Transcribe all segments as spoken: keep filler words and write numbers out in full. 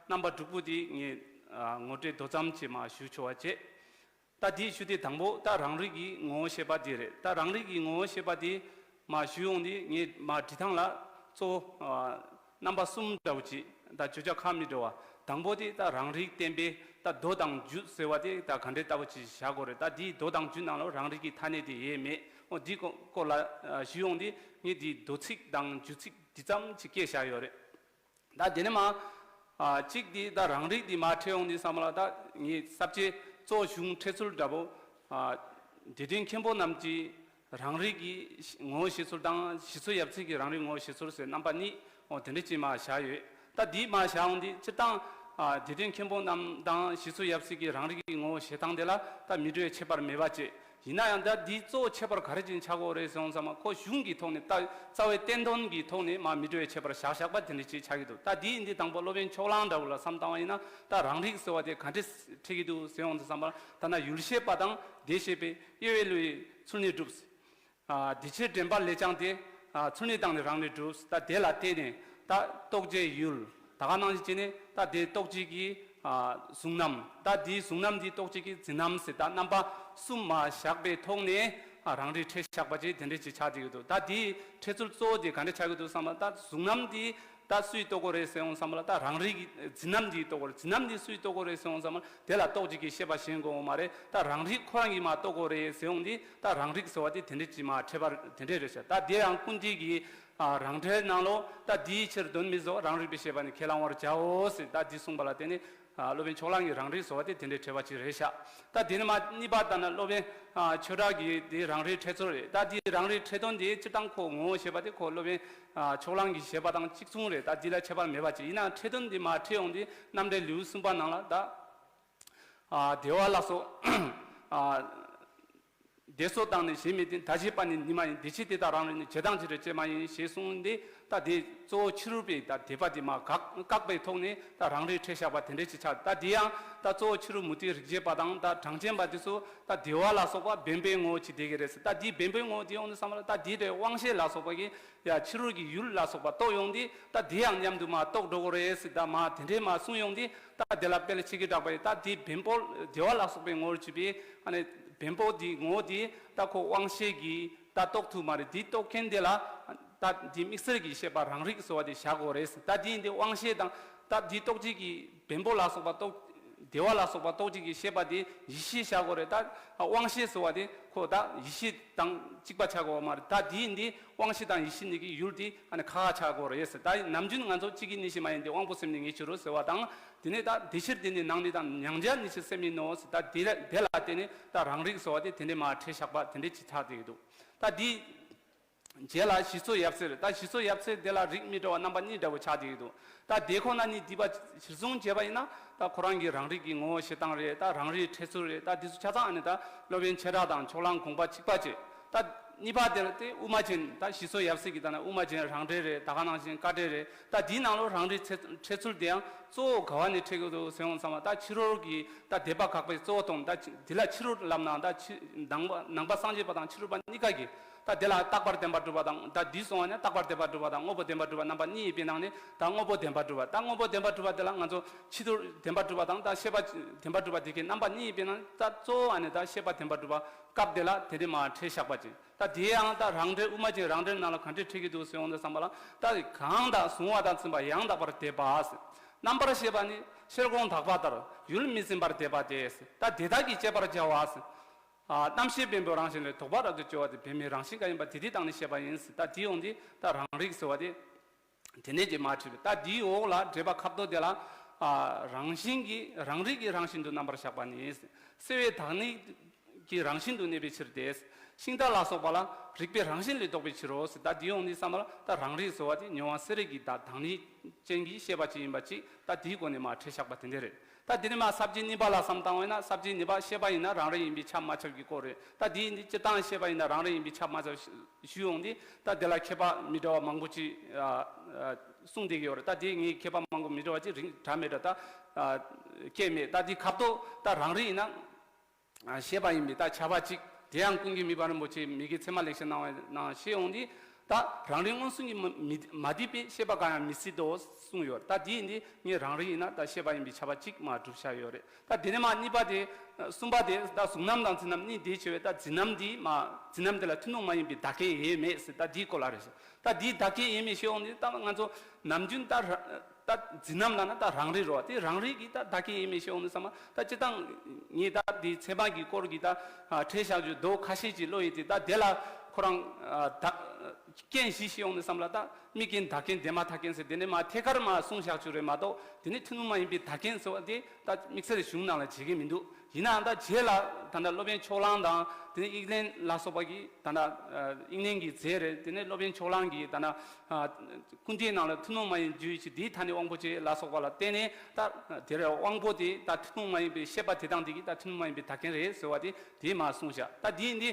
རྣམ་པ་དྲུག་པོ་དེ་ངས་ཨ་ངོ་སྤྲོད་མདོ་ཙམ་ཅིག་མར་ཞུ་ཆོག་པ་བྱེད། ད་དེའི་ཤུལ་དེ་དང་པོ་ད་རང་རིག་གི་ངོ་བོ་ཤེས་པ་དེ་རེད། ད་རང་རིག་གི་ངོ་བོ་ཤེས་པ་དེ་མར་ཞུ་ཡོང་དེ་ངས་མར་འབྲི་ཐངས་ལ་གཙོ་བོ་ཨ་རྣམ་པ་གསུམ་འདྲ་བོ་ཅིག་ད་བརྗོད་བྱ་ཁག་མི་འདྲ་བ། དང་པོ་དེ་ད་རང་རིག་བསྟན་པའི་ད་མདོ་དང་རྒྱུད་ཟེར་བ་དེ་ད་ག་འདྲའི་ལྟ་བུ་ཅིག་བཞག་དགོས་རེད། ད་དེའི་མདོ་དང་རྒྱུད་ནང་ལ་རང་རིག་གི་ཐ་སྙད་དེ་ཡོད་མེད་འོ་དེའི་སྐོར་ལ་ཞུ་ཡོང་དེ་ངས་དེའི་མདོ་ཚིག་དང་རྒྱུད་ཚིག་འདི་ཙམ་ཅིག་བཀོད་བཞག་ཡོད་རེད། ད་དེ་ནས་མར་ཨ་གཅིག་འདི་ད་རང་རིག་འདི་མར་འཕྲད་ཡོང་དུས་ཙམ་པ་ལ་ད་ངས་ས་བཅད་གཙོ་བོ་གཞུང་འཕྲད་ཚུལ་འདྲ་པོ་ཨ་དད་ལྡན་མཁན་པོ་རྣམས་ཀྱིས་རང་རིག་གི་ངོ་བོ་བཤད་ཚུལ་དང་ཞི་འཚོ་ཡབ་སྲས་ཀྱི་རང་རིག་ངོ་བོ་བཤད་ཚུལ་ཟེར་རྣམ་པ་གཉིས་འོ་དེ་འདྲ་ཅིག་མར་བཞག་ཡོད། ད་འདི་མར་བཞག་ཡོང་དུས་སྤྱིར་བཏང་ཨ་དད་ལྡན་མཁན་པོ་རྣམས་དང་ཞི་འཚོ་ཡབ་སྲས་ཀྱི་རང་རིག་གི་ངོ་བོ་བཤད་སྟངས་དེ་ལ་ད་མི་འདྲ་བའི་ཁྱད་པར་མེད་པ་བྱས། ཡིན་ན་ཡང་ད་འདི་གཙོ་བོ་ཁྱད་པར་ག་རེ་བྱས་ནས་ཆགས་ཀྱི་ཡོད་རེད་ཟེར་ཡོང་ཙམ་པ་ཁོ་གཞུང་གི་ཐོག་ནས་ད་རྩ་བའི་བསྟན་དོན་གྱི་ཐོག་ནས་མར་མི་འདྲ་བའི་ཁྱད་པར་བཞག་བཞག་པ་དེ་འདྲ་ཅིག་ཆགས་ཀྱི་འདུག། ད་འདི་ཡིན་དུས་དང་པོ་སློབ་དཔོན་ཕྱོགས་གླང་འདྲ་བོ་ལ་བསམ་བཏང་བ་ཡིན་ན་ད་རང་རིག་ཟེར་བ་དེ་ག་འདྲ་འཕྲད་ཀྱི་འདུག་ཟེར་ཡོང་དུས་ཙམ་པ་ད་ན་ཡུལ་ཤེས་པ་དང་དེ་ཤེས་པའི་དབྱེ་བའི་བློ་ཡིས་ཚུལ་གནས་གྲུབ། ཨ་དེ་ཕྱིར་དྲན་པ་ལས་ཀྱང་དེ་ཨ་ཚུལ་གནས་དང་ནི་རང་གནས་གྲུབ། ད་དེ་ལ་བརྟེན་ནས་ད་རྟོགས་བྱའི་ཡུལ་ད་ག་ནང་བཞིན་བྱས་ནས་ད་དེ་རྟོགས་བྱེད་ཀྱི་ཨ་གཟུང་རྣམ། ད་དེའི་གཟུང་རྣམ་འདི་རྟོགས་བྱེད་ཀྱི་འཛིན་རྣམ་ཟེར་ད་རྣམ་པ་གསུམ་མར་བཞག་པའི་ཐོག་ནས་ཨ་རང་རིག་འཕྲད་བཞག་པ་ཅིག་དེ་འདྲ་ཅིག་ཆགས་བསྡད་ཀྱི་འདུག། ད་དེའི་འཕྲད་ཚུལ་གཙོ་བོ་དེ་ག་འདྲ་ཆགས་ཀྱི་འདུག་བསམ་ན་ད་གཟུང་རྣམ་འདི་ད་སུས་རྟོགས་དགོས་རེད་ཟེར་ཡོང་བསམ་པ་ལ་ད་རང་རིག་གི་འཛིན་རྣམ་འདི་རྟོགས་དགོས་རེད། འཛིན་རྣམ་འདི་སུས་རྟོགས་དགོས་རེད་ཟེར་ཡོང་བསམ་པ་ལ་དེ་ལ་རྟོགས་བྱེད་ཀྱི་ཤེས་པ་གཞན་དགོས་མ་རེད། ད་རང་རིག་ཁོ་རང་གིས་མར་རྟོགས་དགོས་རེད་ཟེར་ཡོང་དུས་ད་རང་རིག་ཟེར་བ་དེ་དེ་འདྲ་ཅིག་མར་འཕྲད་པ་དེ་འདྲ་རེད་ཤག། ད་དེ་ཡང་ཀུན་བཏུས་ཀྱི་ཨ་རང་འགྲེལ་ནང་ལོགས་ད་དེའི་ཕྱིར་དོན་མི་བཟོད་རང་རིག་པའི་ཤེས་པ་ནི་ཁས་བླང་བར་བྱའོ་ཟེར་ད་འདི་གསུངས་པ་ལ་བརྟེན་ནས་ཨ་སློབ་དཔོན་ཕྱོགས་གླང་གི་རང་རིག་ཟེར་བ་དེ་དེ་འདྲའི་འགྲེལ་པ་ཅིག་རེད་ཤག། ད་དེ་ནས་མར་གཉིས་པ་ད་ན་སློབ་དཔོན་ཨ་ཆོས་གྲགས་ཀྱི་དེ་རང་རིག་འཕྲད་ཚུལ་རེད། ད་དེ་རང་རིག་འཕྲད་དོན་དེ་སྤྱིར་བཏང་ཁོ་ངོ་བོ་ཤེས་པ་དེ་ཁོ་སློབ་དཔོན་ཨ་ཕྱོགས་གླང་གི་བཞེད་པ་དང་གཅིག་མཚུངས་རེད། ད་དེ་ལ་ཁྱད་པར་མེད་པ་ཅིག། ཡིན་ནའང་འཕྲད་དོན་དེ་མར་འཕྲད་ཡོང་དུས་རྣམ་འགྲེལ་ལེའུ་གསུམ་པ་ནང་ལ་ད་ཨ་བདེ་བ་ལ་སོགས་ཨ་བདེ་སོགས་དང་ནི་གཞན་མེད་དེ། ད་བྱེད་པ་ནི་ནི་མ་ཡིན། དེ་ཕྱིར་དེ་དག་རང་རིག་ནི། བྱེད་དང་བྱེད་འབྲེལ་ཅན་མ་ཡིན་ཞེས་གསུངས་ཏེ། ད་དེ་གཙོ་བོ་ཕྱི་རོལ་པའི་ད་དད་པ་དེ་མར་བཀག་བཀག་པའི་ཐོག་ནས་ད་རང་རིག་འཕྲད་བཞག་པ་དེ་འདྲ་ཅིག་ཆགས། ད་དེ་ཡང་ད་གཙོ་བོ་ཕྱི་རོལ་མུ་སྟེགས་རིག་བྱེད་པ་དང་ད་གྲངས་ཅན་པ་དེ་ཚོ་ད་བདེ་བ་ལ་སོགས་པ་བེམ་པོའི་ངོ་བོ་ཅིག་བསྡད་ཀྱི་རེད་ཟེར། ད་དེ་བེམ་པོའི་ངོ་བོ་དེ་ཡོང་དུས་ཙམ་པ་ལ་ད་དེ་དེ་དབང་ཤེས་ལ་སོགས་པ་གིས་ཡ་ཕྱི་རོལ་གྱི་ཡུལ་ལ་སོགས་པ་རྟོགས་ཡོང་དུས་ད་དེ་ཡང་མཉམ་དུ་མར་རྟོགས་འགྲོ་གི་རེད་ཟེར། ད་མར་དེ་འདྲའི་མར་གསུངས་ཡོང་དུས་ད་དེ་ལ་དཔལ་ཆོས་ཀྱི་གྲགས་པས་ད་དེ་བེམ་པོ་བདེ་བ་ལ་སོགས་པའི་ངོ་བོར་གྱུར་པའི་ཨ་ནི་བེམ་པོ་དེའི་ངོ་བོ་དེ་ད་ཁོ་དབང་ཤེས་ཀྱིས་ད་རྟོགས་ཐུབ་མ་རེད། དེ་རྟོགས་མཁན་དེ་ལ་ད་དེ་དམིགས་བསལ་གྱི་ཤེས་པ་རང་རིག་ཟེར་བ་དེ་བཞག་དགོས་རེད། ད་དེ་ཡིན་དུས་དབང་ཤེས་དང་ད་དེ་རྟོགས་བྱེད་ཀྱི་བེམ་པོ་ལ་སོགས་པ་རྟོགས་བདེ་བ་ལ་སོགས་པ་རྟོགས་བྱེད་ཀྱི་ཤེས་པ་དེ་ཡིད་ཤེས་བཞག་དགོས་རེད། ད་དབང་ཤེས་ཟེར་བ་དེ་ཁོ་ད་ཡིད་ཤེས་དང་གཅིག་པ་ཆགས་དགོས་པ་མ་རེད། ད་དེ་ཡིན་དུས་དབང་ཤེས་དང་ཡིད་ཤེས་གཉིས་ཀྱི་ཡུལ་དེ་ཨ་ནི་ཁ་ཁ་ཆགས་དགོས་རེད་ཟེར། ད་ནམ་རྒྱུན་ང་ཚོ་གཅིག་གིས་གཉིས་ཤེས་མ་ཡིན་ཏེ་དབང་པོ་སེམས་ནི་ངེས་ཕྱིར་རོ་ཟེར་བ་དང་། དེ་ནས་ད་དེ་ཕྱིར་དེ་ནི་ནང་ནི་དང་མྱང་བྱ་ནི་ཕྱིར་སེམས་ཡིན་ནོ་ཟེར། ད་དེ་ལ་དེ་ལ་བརྟེན་ནས་ད་རང་རིག་ཟེར་བ་དེ་དེ་འདྲའི་མར་འཕྲད་བཞག་པ་དེ་འདྲའི་ཅིག་ཆགས་བསྡད་ཀྱི་འདུག། ད་དེ་རྗེས་ལ་ཞི་འཚོ་ཡབ་སྲས་རེད། ད་ཞི་འཚོ་ཡབ་སྲས་དེ་ལ་རིགས་མི་འདྲ་བ་རྣམ་པ་གཉིས་འདྲ་བོ་ཆགས་བསྡད་ཀྱི་འདུག། ད་དེ་ཁོ་ན་ནི་སྡིག་པ་གཞིར་བཟུང་བྱས་པ་ཡིན་ན་ད་ཁོ་རང་གི་རང་རིག་གི་ངོ་བོ་བཤད་སྟངས་རེད། ད་རང་རིག་འཕྲད་ཚུལ་རེད། ད་དེ་ཚོ་ཆ་ཚང་ཨ་ནི་ད་སློབ་དཔོན་ཆོས་གྲགས་དང་ཕྱོགས་གླང་དགོངས་པ་གཅིག་པ་བྱས། ད་གཉིས་པ་དེ་ལ་དེ་དབུ་མ་ཅན། ད་ཞི་འཚོ་ཡབ་སྲས་ཀྱི་ད་ན་དབུ་མ་ཅན་རང་འགྲེལ་རེད། ད་ག་ནང་བཞིན་བཀའ་འགྲེལ་རེད། ད་དེའི་ནང་ལོགས་རང་རིག་འཕྲད་འཕྲད་ཚུལ་དེ་ཡང་གཙོ་བོ་ག་བ་ནས་འཕྲད་ཀྱི་འདུག་ཟེར་ཡོང་ཙམ་པ་ད་ཕྱི་རོལ་གྱི་ད་དད་པ་བཀག་པའི་གཙོ་བོ་དང་ད་དེ་ལ་ཕྱི་རོལ་ལབ་ནའང་ད་ཕྱི་ནང་པ་ནང་པ་སངས་རྒྱས་པ་དང་ཕྱི་རོལ་པ་གཉིས་ཀ་གིས་ད་དེ་ལ་རྟག་པར་བདེན་པར་གྲུབ་པ་དང་། ད་འདི་སོང་བ་ནས་རྟག་པར་བདེན་པར་གྲུབ་པ་དང་དངོས་པོ་བདེན་པར་གྲུབ་པ་རྣམ་པ་གཉིས་ཡིན་པའི་ནང་ནས་ད་དངོས་པོ་བདེན་པར་གྲུབ་པ། ད་དངོས་པོ་བདེན་པར་གྲུབ་པ་དེ་ལ་ང་ཚོ་ཕྱི་རོལ་བདེན་པར་གྲུབ་པ་དང་ད་ཤེས་པ་བདེན་པར་གྲུབ་པ་དེ་གའི་རྣམ་པ་གཉིས་ཡིན་པའི་ནང་ད་གཙོ་བོ་ཨ་ནི་ད་ཤེས་པ་བདེན་པར་གྲུབ་པ་སྐབས་དེ་ལ་དེ་འདྲའི་མར་འཕྲད་བཞག་པ་ཅིག། ད་དེ་ཡང་ད་རང་འགྲེལ་དབུ་མ་ཅན་རང་འགྲེལ་ནང་ལ་ག་འདྲས་འཕྲད་ཀྱི་འདུག་ཟེར་ཡོང་དུས་ཙམ་པ་ལ་ད་གང་དག་གཟུང་བ་དང་འཛིན་པ་ཡང་དག་པར་དད་པ་ཟེར། རྣམ་པར་ཤེས་པ་ནི་ཤེལ་སྒོང་དག་པ་ལྟར་ཡུལ་མི་འཛིན་པར་དད་པ་སྟེ་ཟེར། ད་དེ་དག་གིས་དཔྱད་པར་བྱ་བ་ཟེར། ཨ་རྣམ་ཤེས་བེམ་པོའི་རང་བཞིན་ལས། དོགས་པ་རབ་ཏུ་སྐྱེ་བ་དེ། བེམ་པོའི་རང་བཞིན་གང་ཡིན་པ་དེ་དེ་དང་ནི་ཤེས་པ་ཡིན་ཟེར། ད་དེ་ཡོང་དུས་ད་རང་རིག་ཟེར་བ་དེ་དེ་ནས་ཀྱི་མར་འཁྲིད་པས། ད་དེའི་འོག་ལ་འགྲེལ་པ་ཁ་ཐོག་དེ་ལ་ཨ་རང་བཞིན་གྱིས་རང་རིག་གི་རང་བཞིན་དུ་རྣམ་པར་གཞག་པ་ནི། སེལ་བའི་བདག་ཉིད་ཀྱི་རང་བཞིན་དུ་གནས་པའི་ཕྱིར་ཏེ། ཤིང་རྟ་ལ་སོགས་པ་ལ་རིག་པའི་རང་བཞིན་ལས་ལྡོག་པའི་ཕྱིར་རོ་ཟེར། ད་དེ་ཡོང་དུས་ཙམ་པ་ལ་ད་རང་རིག་ཟེར་བ་དེ་མྱོང་བ་སེལ་བའི་གི་བདག་བདག་ཉིད་ཅན་གྱི་ཤེས་པ་ཅིག་ཡིན་པ་ཅིག། ད་དེའི་སྒོ་ནས་མར་འཁྲིད་བཞག་པ་དེ་འདྲ་རེད། ད་དེ་ནས་མར་ས་བཅད་གཉིས་པ་ལ་བསམ་བཏང་བས་ན། ས་བཅད་གཉིས་པ་ཤེས་པ་ཡིན་ན་རང་རིག་ཡིན་པས་ཁྱབ་མ་ཁྱབ་ཀྱི་སྐོར་རེད། ད་དེ་ཡིན་དུས་སྤྱིར་བཏང་ཤེས་པ་ཡིན་ན་རང་རིག་ཡིན་པས་ཁྱབ་མ་ཁྱབ་ཞུ་ཡོང་དུས། ད་དེ་ལ་ཁྱད་པར་མི་འདྲ་བ་མང་པོ་ཅིག་ཨ་ཨ་གསུངས་བསྡད་ཀྱི་ཡོད་རེད། ད་དེ་ངས་ཁྱད་པར་མང་པོ་མི་འདྲ་བ་ཅིག་རིང་དྲགས་མི་འདྲ་ད་ཨ་བཀོད་མེད། ད་དེ་ཁ་ཐོག་ད་རང་རིག་ཡིན་ན་ཨ་ཤེས་པ་ཡིན་པས་ད་ཁྱབ་པ་ཅིག། དེ་ཡང་ཀུན་མཁྱེན་མི་ཕམ་རིན་པོ་ཆེས་མི་དགེ་ཚད་མ་ལེགས་བཤད་གནང་བའི་ནང་བཤད་ཡོང་དུས། ད་རང་རིག་མངོན་སུམ་གྱིས་མ་མི་མ་བསྡུས་པའི་ཤེས་པ་གང་ཡང་མི་སྲིད་དོ་གསུངས་ཡོད། ད་འདི་ཡིན་དེ་ངས་རང་རིག་ཡིན་ན་ད་ཤེས་པ་ཡིན་པས་ཁྱབ་པ་གཅིག་མ་གྲུབ་བཞག་ཡོད་རེད། ད་དེ་ནས་མ་གཉིས་པ་དེ་གསུམ་པ་དེ་ད་གཟུང་རྣམ་དང་འཛིན་རྣམ་གཉིས་དེ་ཆེ་བས། ད་འཛིན་རྣམ་འདི་མ་འཛིན་རྣམ་དེ་ལ་ཐུན་མོང་མ་ཡིན་པའི་བདག་རྐྱེན་ཡོད་མེད་ཟེར། ད་འདིའི་སྐོར་ལ་རེད་ཟེར། ད་འདིའི་བདག་རྐྱེན་ཡོད་མེད་ཤེས་འོང་དེ་ད་ང་ཚོ་ནམ་རྒྱུན་ད་ར་ད་འཛིན་རྣམ་ལ་ན་ད་རང་རིག་རོ། དེ་རང་རིག་གི་ད་བདག་རྐྱེན་ཡོད་མེད་ཤེས་འོང་དུས་ཙམ་པ་ད་སྤྱིར་བཏང་ངས་ད་འདི་ཚད་མ་གི་སྐོར་གྱི་ད་ཨ་ཁྲིད་བཞག་རྒྱུ་མདོ་ཁ་ཤས་ཅིག་ཀློག་ཡོད་དེ། ད་དེ་ལ་ཁོ་རང་ཨ་ད་རྐྱེན་བཞི་ཤེས་འོང་དུས་ཙམ་ལ་ད་དམིགས་རྐྱེན་བདག་རྐྱེན་དེ་མ་ཐག་རྐྱེན་ཟེར་དེ་ནས་མ་ཐད་ཀར་མ་གསུངས་བཞག་རྒྱུ་རེད་མ་གཏོགས། དེ་ནས་ཐུན་མོང་མ་ཡིན་པའི་བདག་རྐྱེན་ཟེར་བ་དེ་ད་དམིགས་བསལ་གཞུང་ནང་ལ་བྱེད་ཀྱི་མི་འདུག། ཡིན་ནའང་ད་རྗེས་ལ་ད་ལྟ་སློབ་དཔོན་ཕྱོགས་གླང་དང་དེ་ནས་དབྱིག་གླིང་ལ་སོགས་པ་གིས་ད་ལྟ་ཨ་དབྱིག་གླིང་གི་རྫས་རེད། དེ་ནས་སློབ་དཔོན་ཕྱོགས་གླང་གིས་ད་ལྟ་ཨ་ཀུན་བཏུས་ནང་ལ་ཐུན་མོང་མ་ཡིན་རྒྱུ་ཡོད་ཕྱིར་དེའི་མཐའ་ནི་དབང་པོ་ཆེ་ལ་སོགས་པ་ལ་བརྟེན་ནས་ད་དེ་རེད། དབང་པོ་དེ་ད་ཐུན་མོང་མ་ཡིན་པའི་ཤེས་པ་དེ་དང་དེ་གིས་ད་ཐུན་མོང་མ་ཡིན་པའི་བདག་རྐྱེན་རེད་ཟེར་བ་དེ་དེ་མ་གསུངས་བཞག། ད་དེ་ཡིན་དེ་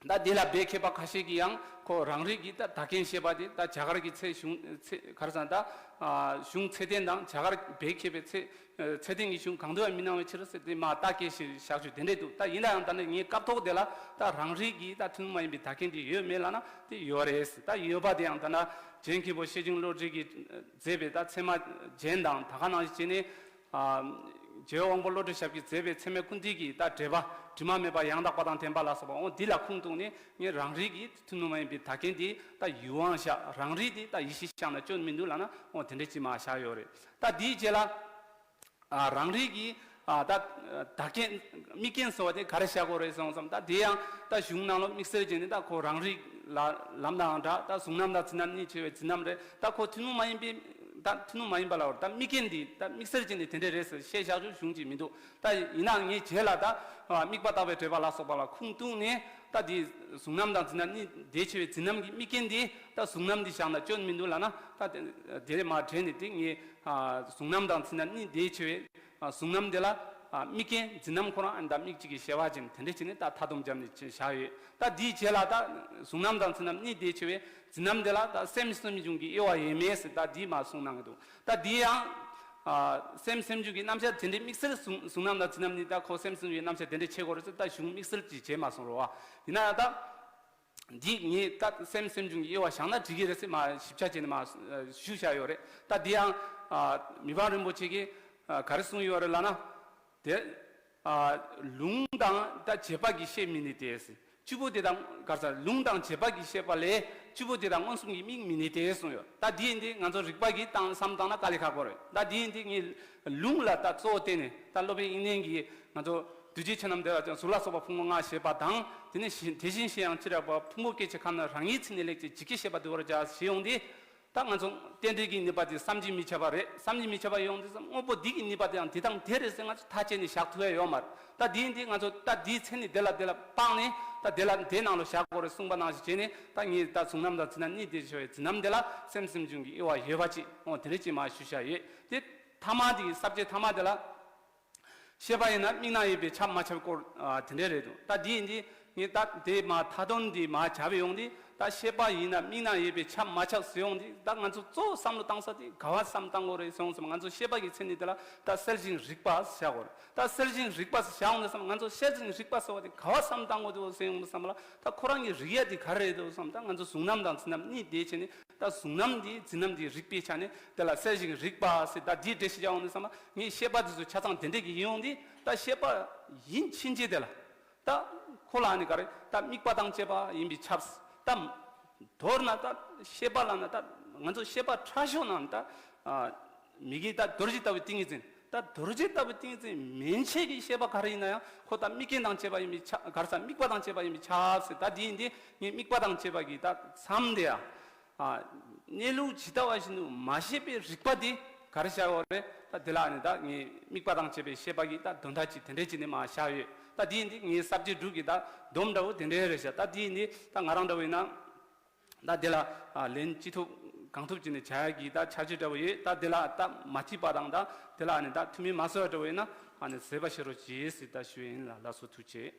ད་དེ་ལ་བས་མཁས་པ་ཁ་ཤས་ཀྱིས་ཡང་ཁོ་རང་རིག་གི་ད་བདག་རྐྱེན་ཤེས་པ་དེ་ད་རྒྱ་གར་གྱི་ཚད་གཞུང་ཚད་ག་རེ་ཟེར་ན་ད་ཨ་གཞུང་ཚད་ལྡན་དང་རྒྱ་གར་བས་མཁས་པའི་ཚད་ཨ་ཚད་ལྡན་གྱི་གཞུང་གང་དུ་ཡང་མི་སྣང་བའི་ཕྱིར་ཟེར་དེ་མ་རྟགས་བཀོད་ཞིག་བཞག་རྒྱུ་དེ་འདྲས་འདུག། ད་ཡིན་ན་ཡང་ད་ནི་ངའི་སྐབས་ཐོག་དེ་ལ་ད་རང་རིག་གི་ད་ཐུན་མོང་མ་ཡིན་པའི་བདག་རྐྱེན་དེ་ཡོད་མེད་ལབ་ན་དེ་ཡོད་རེད་ཟེར། ད་ཡོད་པ་དེ་ཡང་ད་ན་རྒྱན་མཁན་པོ་ཤེར་ཕྱིན་བློ་གྲོས་ཀྱིས་མཛད་པའི་ད་ཚད་མ་རྒྱན་དང་ད་ག་ནང་བཞིན་བྱས་ནས་ཨ་རྒྱལ་བའི་དབང་པོ་བློ་གྲོས་ཞབས་ཀྱིས་མཛད་པའི་ཚད་མའི་ཀུན་བཏུས་ཀྱི་ད་འགྲེལ་པ་དྲི་མ་མེད་པ་ཡང་དག་པ་དང་ལྡན་པ་ལ་སོགས་པ་འོ་འདི་ལ་ཁུངས་གཏུགས་ནས་ངས་རང་རིག་གི་ཐུན་མོང་མ་ཡིན་པའི་བདག་རྐྱེན་འདི་ད་ཡུལ་དབང་བཞག། རང་རིག་འདི་ད་ཡིད་ཆེས་བཞག་ན་སྐྱོན་མི་འདུག་ལབ་ན་འོ་དེ་འདྲས་ཅིག་མ་བཞག་ཡོད་རེད། ད་འདིའི་རྗེས་ལ་ཨ་རང་རིག་གི་ཨ་ད་བདག་རྐྱེན་དམིགས་རྐྱེན་ཟེར་བ་དེ་ག་རེ་བཞག་དགོས་རེད་ཟེར་བ་ཙམ། ད་དེ་ཡང་ད་གཞུང་ནང་ལ་དམིགས་བསལ་བྱས་ནས་ད་ཁོ་རང་རིག་ལ་ལམ་དང་འདྲ། ད་གཟུང་རྣམ་དང་འཛིན་རྣམ་གཉིས་ཆེ་བས་འཛིན་རྣམ་རེད། ད་ཁོ་ཐུན་མོང་མ་ཡིན་པའི་ད་ཐུན་མོང་མ་ཡིན་པ་ལ་འོ་ད་དམིགས་རྐྱེན་འདི་ད་དམིགས་བསལ་བྱས་ནས་དེ་འདྲས་རེད་ཟེར་བཤད་བཞག་རྒྱུ་གཞུང་ཅིག་མི་འདུག། ད་ཡིན་ནའང་ངས་རྗེས་ལ་ད་ཨ་དམིགས་པ་བརྟག་པའི་འགྲེལ་པ་ལ་སོགས་པ་ལ་ཁུངས་གཏུགས་ནས་ད་དེ་གཟུང་རྣམ་དང་འཛིན་རྣམ་གཉིས་དེ་ཆེ་བས་འཛིན་རྣམ་གྱི་དམིགས་རྐྱེན་འདི་ད་གཟུང་རྣམ་འདི་བཞག་ན་སྐྱོན་མི་འདུག་ལབ་ན། ད་དེ་དེ་རེད་མ་དྲན་ནས་དེ་ངས་ཨ་གཟུང་རྣམ་དང་འཛིན་རྣམ་གཉིས་དེ་ཆེ་བས་ཨ་གཟུང་རྣམ་དེ་ལ་ཨ་དམིགས་རྐྱེན། འཛིན་རྣམ་ཁོ་རང་ཨ་ནི་ད་དམིགས་བྱེད་ཀྱི་སྐྱེ་བ་ཅན་དེ་འདྲས་བྱས་ནས་ད་མཐའ་སྡོམ་བརྒྱབ་ནས་བྱས་བཞག་ཡོད། ད་འདིའི་རྗེས་ལ་ད་གཟུང་རྣམ་དང་འཛིན་རྣམ་གཉིས་དེ་ཆེ་བས་འཛིན་རྣམ་དེ་ལ་ད་སེམས་སེམས་བྱུང་གི་དབྱེ་བ་ཡོད་མེད་ཟེར་ད་འདི་མ་གསུངས་གནང་གི་འདུག། ད་འདི་ཡང་ཨ་སེམས་སེམས་བྱུང་གི་རྣམ་གཞག་དེ་འདྲའི་དམིགས་བསལ་གཟུང་གཟུང་རྣམ་དང་འཛིན་རྣམ་གཉིས་ད་ཁོ་སེམས་སེམས་བྱུང་གི་རྣམ་གཞག་དེ་འདྲའི་ཕྱེ་དགོས་རེད་ཟེར་ད་གཞུང་དམིགས་བསལ་གྱིས་བྱས་མ་སོང་རོ་བ། ཡིན་ན་ཡང་ད་འདི་ངས་ད་སེམས་སེམས་བྱུང་གི་དབྱེ་བ་བཞག་ན་འགྲིག་གི་རེད་ཟེར་མ་ཞིབ་ཆ་བྱས་ནས་མ་ཞུ་བཞག་ཡོད་རེད། ད་འདི་ཡང་ཨ་མི་ཕམ་རིན་པོ་ཆེ་གིས་ཨ་ག་རེ་གསུངས་ཡོད་རེད་ལབ་ན། དེ་ཨ་ལུང་དང་ད་བྱེད་པ་གིས་ཤེས་མི་ནུས་ཏེ་ཟེར། བཅུ་པོ་དེ་དང་ག་རེ་ཟེར། ལུང་དང་བྱེད་པ་གིས་ཤེས་པ་ལས་བཅུ་པོ་དེ་དག་མངོན་སུམ་གྱིས་དམིགས་མི་ནུས་ཏེ་གསུངས་ཡོད། ད་འདི་ཡིན་དེ་ང་ཚོ་རིགས་པ་གིས་བཏང་བསམ་བཏང་ན་དཀའ་ལས་ཁག་པོ་རེད། ད་འདི་ཡིན་དེ་ངས་ལུང་ལ་ད་གཙོ་བོ་བརྟེན་ནས་ད་སློབ་དཔོན་དབྱིག་གཉེན་གྱིས་ང་ཚོ་རྡོ་རྗེ་ཆོས་རྣམས་བརྡལ་བ་ཅན་གཟུགས་ལ་སོགས་པ་ཕུང་པོ་ལྔ་ཞེས་པ་དང་། དེ་ནས་དེ་བཞིན་གཞན་ཡང་ཅི་རིགས་པ་ཕུང་པོ་སྐྱེ་མཆེད་ཁམས་རྣམས་རང་ཉིད་ཚིག་ནི་ལེགས་ཅེས་ཇི་སྐད་བཤད་པ་འདུལ་བར་བྱ་ཞེས་ཡོང་དེ། ད་ང་ཚོ་རྟེན་འབྲེལ་གྱི་ནུས་པ་དེ་བསམ་གྱིས་མི་ཁྱབ་པ་རེད། བསམ་གྱིས་མི་ཁྱབ་པ་ཡོང་དུས་ཙམ་དངོས་པོ་འདི་གི་ནུས་པ་དེའང་དེ་དང་དེ་རེད་ཟེར་ང་ཚོ་ཐག་བཅད་ནས་བཞག་ཐུབ་ཡ་ཡོད་མ་རེད། ད་དེ་ཡིན་དེ་ང་ཚོ་ད་འདིའི་མཚན་ཉིད་དེ་ལ་དེ་ལ་དཔག་ནས་ད་དེ་ལ་དེའི་ནང་ལ་བཞག་དགོས་རེད་གསུངས་པ་ནང་བཞིན་བྱས་ནས། ད་ངས་ད་གཟུང་རྣམ་དང་འཛིན་རྣམ་གཉིས་དེ་ཞུ་བའི་འཛིན་རྣམ་དེ་ལ་སེམས་སེམས་བྱུང་གི་དབྱེ་བ་ཡོད་པ་ཅིག་འོ་དེ་འདྲ་ཅིག་མ་ཞུ་བཞག་ཡོད་དེ། ཐ་མ་དེ་གི་ས་བཅད་ཐ་མ་དེ་ལ། ཤེས་པ་ཡིན་ན་དམིགས་རྣམ་ཡོད་པས་ཁྱབ་མ་ཁྱབ་སྐོར་ཨ་དེ་འདྲ་རེད་འདུག། ད་འདི་ཡིན་དེ་ངས་ད་དེ་མ་མཐའ་དོན་འདི་མ་བྱ་བའི་ཡོང་དེ། ད་ཤེས་པ་ཡིན་ན་དམིགས་རྣམ་ཡོད་པས་ཁྱབ་མ་ཁྱབ་ཟེར་ཡོང་དེ། ད་ང་ཚོ་གཙོ་བོ་བསམ་བློ་བཏང་ས་དེ་ག་བ་བསམ་བཏང་དགོས་རེད་ཟེར་ཡོང་ཙམ། ང་ཚོ་ཤེས་པ་གི་མཚན་ཉིད་དེ་ལ་ད་གསལ་ཞིང་རིག་པ་བཞག་དགོས་རེད། ད་གསལ་ཞིང་རིག་པ་བཞག་ཡོང་དུས་ཙམ་ང་ཚོ་གསལ་ཞིང་རིག་པ་ཟེར་བ་དེ་ག་བ་བསམ་བཏང་དགོས་འདུག་ཟེར་ཡོང་དུས་ཙམ་ལ། ད་ཁོ་རང་གི་རིག་ཡ་དེ་ག་རེ་རེད་འདུག་བསམ། ད་ང་ཚོ་གཟུང་རྣམ་དང་འཛིན་རྣམ་གཉིས་དེ་བྱས་ནས། ད་གཟུང་རྣམ་འདི་འཛིན་རྣམ་འདི་རིག་པའི་ཆ་ནས་དེ་ལ་གསལ་ཞིང་རིག་པ་ཟེར། ད་འདི་འགྲེལ་བཤད་བྱ་འོང་དུས་ཙམ་པ་ངས་ཤེས་པ་འདི་ཚོ་ཆ་ཚང་དེ་འདྲས་ཀྱི་ཡིན་འོང་དེ། ད་ཤེས་པ་ཡིན་ཕྱིན་ཆད་དེ་ལ་ད་ཁོ་ལ་ཨ་ནི་ག་རེ་ད་དམིགས་པ་དང་བཅས་པ་ཡིན་པས་ཁྱབ། ད་མདོར་ན་ད་ཤེས་པ་ལ་ན་ད་ང་ཚོ་ཤེས་པ་ཕྲ་ཤོས་ནང་ད་ཨ་མི་གི་ད་རྡོ་རྗེ་ལྟ་བུའི་ཏིང་ངེ་འཛིན། ད་རྡོ་རྗེ་ལྟ་བུའི་ཏིང་ངེ་འཛིན་མན་ཆད་ཀྱི་ཤེས་པ་ག་རེ་ཡིན་ན་ཡང་ཁོ་ད་དམིགས་རྐྱེན་དང་བཅས་པ་ཡིན་པས་ཁྱབ། ག་རེ་ཟེར། དམིགས་པ་དང་བཅས་པ་ཡིན་པས་ཁྱབ་ཟེར། ད་འདི་ཡིན་དེ་ངས་དམིགས་པ་དང་བཅས་པ་གི་ད་མཚམས་དེ་ཡང་། ཨ་གནས་ལུགས་ཇི་ལྟ་བ་བཞིན་དུ་མ་ཤེས་པའི་རིག་པ་དེ་ག་རེ་བྱ་བ་རེད། ད་དེ་ལ་ནི་ད་ངས་དམིགས་པ་དང་བཅས་པའི་ཤེས་པ་གི་ད་དོན་དག་ཅིག་དེ་འདྲས་ཅིག་ནི་མ་བཞག་ཡོད། ད་དེ་ཡིན་དེ་ངའི་ས་བཅད་དྲུག་གི་ད་སྡོམ་འདྲ་བོ་དེ་འདྲས་རེད་བཞག། ད་དེ་ཡིན་དེ་ད་ང་རང་འདྲ་བོ་ཡིན་ན་ད་དེ་ལ་ཨ་ལན་ཅི་ཐུབ་གང་ཐུབ་ཅིག་ནི་བྱ་ཡ་གི་ད་ཆ་རྒྱུས་འདྲ་བོ་ཡོད། ད་དེ་ལ་ད་མ་འཐད་པ་དང་ད་དེ་ལ་ནི་ད་ཐུགས་སྨོན་མ་གསོས་པ་འདྲ་བོ་ཡིན་ན་ཨ་ནི་བཟོད་པ་བཞེས་རོགས་གྱིས་ཟེར་ད་ཞུ་ཡིན་ལགས། ལགས་སོ། ཐུགས་རྗེ་ཆེ།